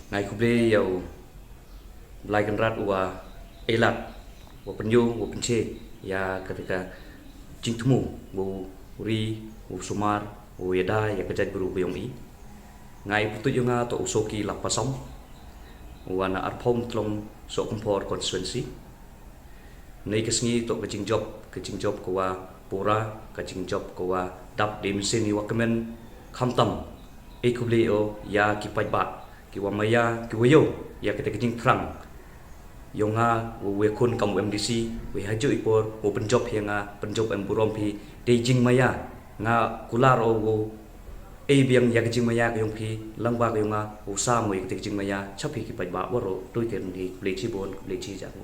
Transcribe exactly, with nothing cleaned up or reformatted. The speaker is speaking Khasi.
Nga ai khublei ïa u Blai Kynrad uba ai lad, uba pynïoh, uba pynchai ïa kata ka jingthmu, u ri, u sumar, u ïada ïa ka jaitbru ka jong i. Nga ai pyrtuid ïa nga to u Soki Lapasam, uba na Arphaw Mtlong Sohkymphor constituency. Nei ka sngi to ka jingjop, ka jingjop ka wa pura, ka jingjop ka wa dap dei mynsiem i wa kmen, khamtam ai khublei o ïa ki paidbah, ki wa maya, ki wa ïoh ïa kata ka jingthrang. Ïoh nga u wa khun kam u M D C, wa ha juh i por, u pynjop ïa nga, pynjop em burom phi, dei jingmaya, nga kular o u ei biang ïa ka jingmaya ka yong phi, lang ba ka yong nga, u sam ïa kata ka jingmaya, cha phi ki paidbah waroh, tui ten hi, khublei chibun, khublei chi jang.